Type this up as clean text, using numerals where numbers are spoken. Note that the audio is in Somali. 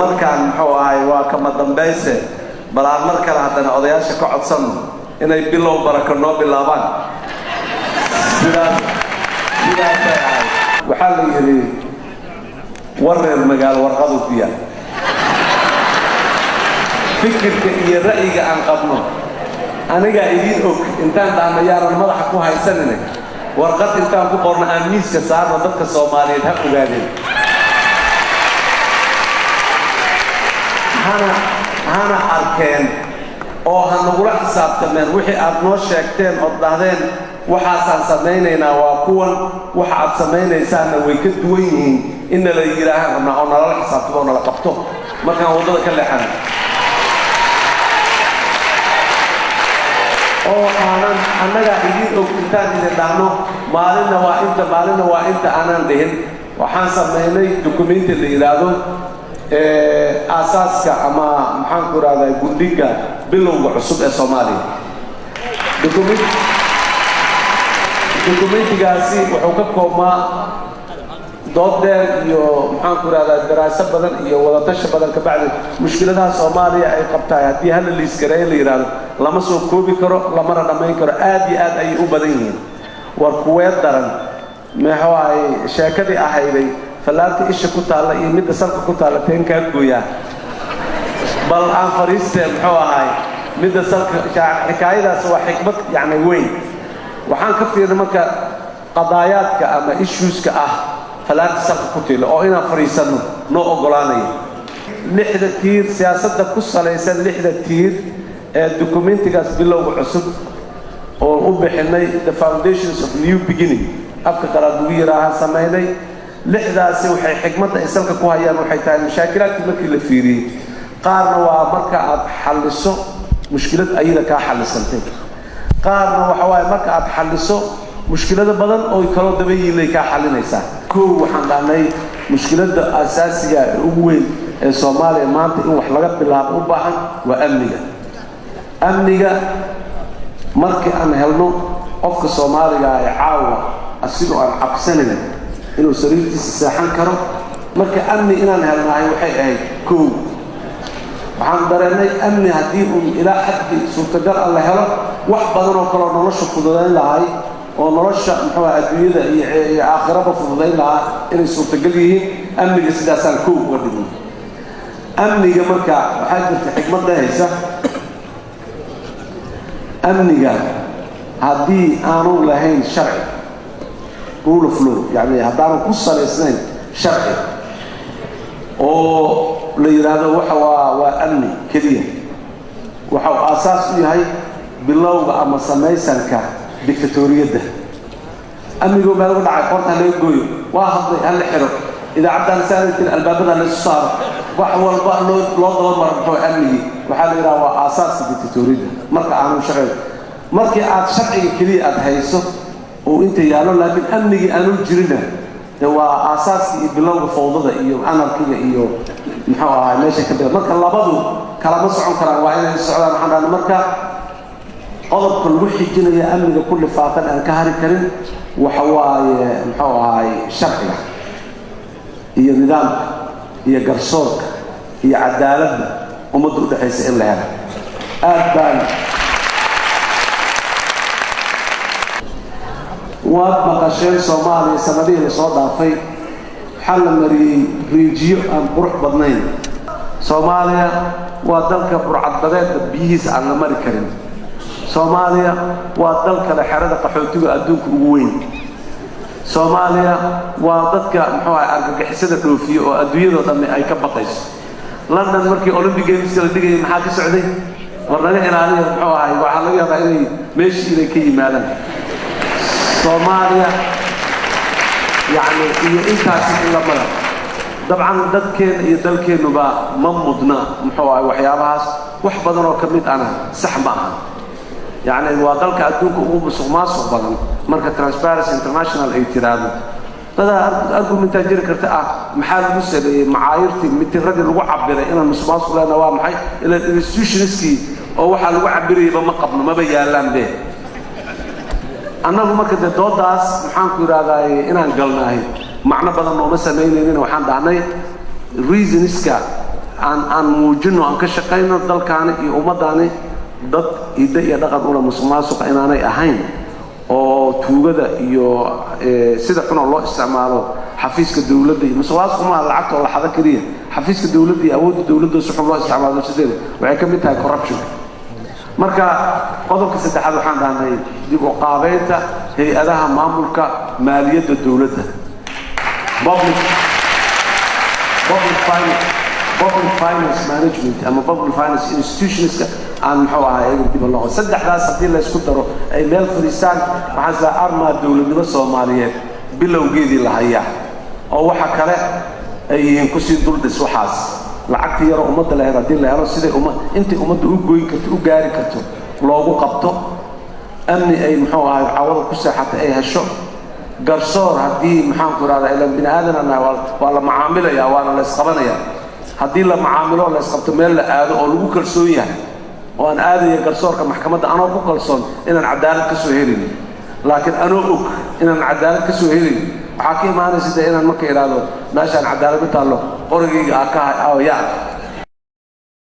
Markaan muxuu ahay waa kama dambayse, bal aan mar kale haddana odayaasha ka codsanno inay bilow barako noo bilaabaan. Sidaas sidaasay ahayd. Waxaa la yidhi war reer magaalo warqadu ku yaal. Fikirka iyo ra'yiga aan qabno anigaa idiin og. Intaan dhahno yaanan madaxa ku haysanine, warqad intaan ku qorno aan miiska saarno, dadka Soomaaliyeed ha ogaadeen, hana arkeen oo ha nagula xisaabtameen. Wixii aad noo sheegteen ood dhahdeen waxaasaan samaynaynaa waa kuwan, waxa aad samaynaysaanna way ka duwan yihiin in nala yidhaahaan rabnaa oo nalala xisaabtamo oo nala qabto markaan waddada ka leexana, oo aanan annagaa idiin og intaan idin dhahno maalinna waa inta, maalinna waa inta aanan dhihin. Waxaan samaynay dukumenti la yidhaahdo aasaaska ama maxaan ku idhahdaa gundhiga bilowga cusub ee Soomaaliya. Dukumentigaasi wuxuu ka koobmaa dood dheer iyo maxaan ku idhahdaa daraaso badan iyo wadatasha badan. Kabacdi mushkiladaha Soomaaliya ay qabtahay haddii hala liisgareeyo la yidhaahdo lama soo koobi karo, lamana dhammayn karo, aad iyo aad ayay u badan yihiin. War kuwee daran? Muxuu ahay sheekadii ahayday fallaarta isha ku taalla iyo midda salka ku taalla teen kaa gooyaa? Bal aan fadhiistee, muxuu ahay midda salka. Xikaayadaas waa xikmad yacni weyn. Waxaan ka fiirnay marka qadaayaadka ama issueska ah fallaarta salka ku tiila oo inaan fadhiisanno noo oggolaanaya lixda tiir, siyaasadda ku salaysan lixda tiir ee dukumentigaas bilowga cusub oo u bixinay "The Foundations of New Beginning" afka qalaad lagu yidhaaha samaynay. Lixdaasi waxay xikmadda ay salka ku hayaan waxay tahay mashaakilaadkii markii la fiiriyey, qaarna waa marka aad xalliso mushkilad ayada kaa xallisantay, qaarna waxa waaye marka aad xalliso mushkilado badan oo kaloo daba yiilay kaa xallinaysaa. Kow, waxaan dhahnay mushkiladda asaasiga ee ugu weyn ee Soomaaliya maanta in wax laga bilaabo u baahan waa amniga. Amniga markii aan helno, qofka Soomaaliga ah ee caawa asigoo aan cabsanayn inuu sariirtiisa seexan karo. Marka amni inaan helnahay waxay ahayd kow. Waxaan dareennay amni haddii uun ilaa xaddi suurtagal ah la helo, wax badan oo kaleo nolosha fududayn lahay oo nolosha muxuu aha adduunyada iyo aakhiraba fududayn lahaa inay suurtagal yihiin. Amniga sidaasaan kow uga dhignay. Amniga marka waxaa jirta xikmad dhahaysa amniga haddii aanu lahayn sharci, rule of law, yacni haddaanu ku salaysnayn sharci oo la yidhaahdo waxa waa amni keliya, waxa uu aasaas u yahay bilowga ama samaysanka dictatoriyadda. Amnigoo meel uga dhacay qoorta ha laga gooyo, waa hadlay ha la xiro, idaacaddan saanay tiri albaabada ha laysu saaro, wax walba loo dabamaro muxuu amnigii. Waxaa la yidhaha waa aasaaska dictatoriyadda marka aanu shaqayn. Markii aad sharciga keliya aad hayso oo inta yaallo laakiin amnigii aanu jirina, de waa aasaaskii iyo bilowga fawdada iyo anarkiga iyo muxuu ahaa meesha ka bila. Marka labadu kalama socon karaan, waa inay socdaan. Waxaan dhahnay marka qodobka lagu xijinaya amniga ku lifaaqan aan ka hari karin waxa waaye muxuu ahaay sharciga iyo nidaamka iyo garsoorka iyo cadaaladda ummadda udhexaysa in la helo. Aad baan waad maqasheen Soomaaliya sanadihii lasoo dhaafay waxaa la mariyey riijiyo aan qurux badnayn. Soomaaliya waa dalka burcadbadeedda biyihiisa aan la mari karin. Soomaaliya waa dalkale xerada qaxootiga adduunka ugu weyn. Soomaaliya waa dadka muxuu ahay argagixisada dhoofiye oo adduunyadoo dhammi ay ka baqayso. London markii Olympic Gameska la dhigayay maxaa ka socday? War naga ilaaliya, muxuu ahay, waxaa laga yaabaa inay meeshii inay ka yimaadaan Soomaaliya yacni iyo intaasi in la mara. Dabcan dadkeenna iyo dalkeennuba ma mudna muxuu ahay waxyaabahaas, wax badan oo ka mid ana sax ma aha. Yacni waa dalka adduunka ugu musuq maasuq badan marka Transparency International ay tiraahdo. Dadaa argumentaa jiri karta ah maxaa lagu saleeyey macaayirtii mitiradii lagu cabiray inaan musuq maasuq lehna waa maxay? Ilaan institutionskii oo waxaa lagu cabirayaba ma qabno, maba yaallaan be annagu. Marka dee doodaas maxaan ku idhahdaay inaan galnaahay macno badan nooma samaynaynin. Waxaan dhahnay reasonska Aan muujino, aan ka shaqayno dalkaani iyo ummaddaani dad hiddo iyo dhaqan ula musuq maasuqa inaanay ahayn, oo tuugada iyo sida xunoo loo isticmaalo xafiiska dowladda. Iyo musuq maasuq maaha lacagta oo la xado keliya, xafiiska dowladda iyo awoodda dowladda si xun loo isticmaalo sideeda waxay ka mid tahay corruption. Marka qodobka saddexaad waxaan dhahnay dib u qaabeynta hay-adaha maamulka maaliyadda dowladda, public finance management ama public finance institutionska aan muxuu ahaa iyaga dib loo. Saddexdaas haddii laysku daro ay meel fadhiistaan, waxaan islaa armaa dowladnimo Soomaaliyeed bilowgeedii la hayaa, oo waxa kale ay yihiin kusii duldhis. Waxaas lacagta yaroo ummadda lahayd haddii la helo, siday umma intay ummadda u goyn karto, u gaari karto loogu qabto, amni ay muxuu ahay cawada ku seexatay ay hesho, garsoor haddii maxaanku idhahdaa, ilaan bini aadan nahay, waa la macaamilayaa waana la isqabanayaa. Haddii la macaamilo, la isqabto, meel la aado oo lagu kalsoon yahay, oo aan aadaya garsoorka maxkamadda anoo ku kalsoon inaan cadaalad ka soo helin, laakiin anoo og inaan cadaalad ka soo helin, waxaa ka imaanaysa dee inaan marka idhaahdo meeshaan cadaalad ma taallo, qorigayga aa ka ya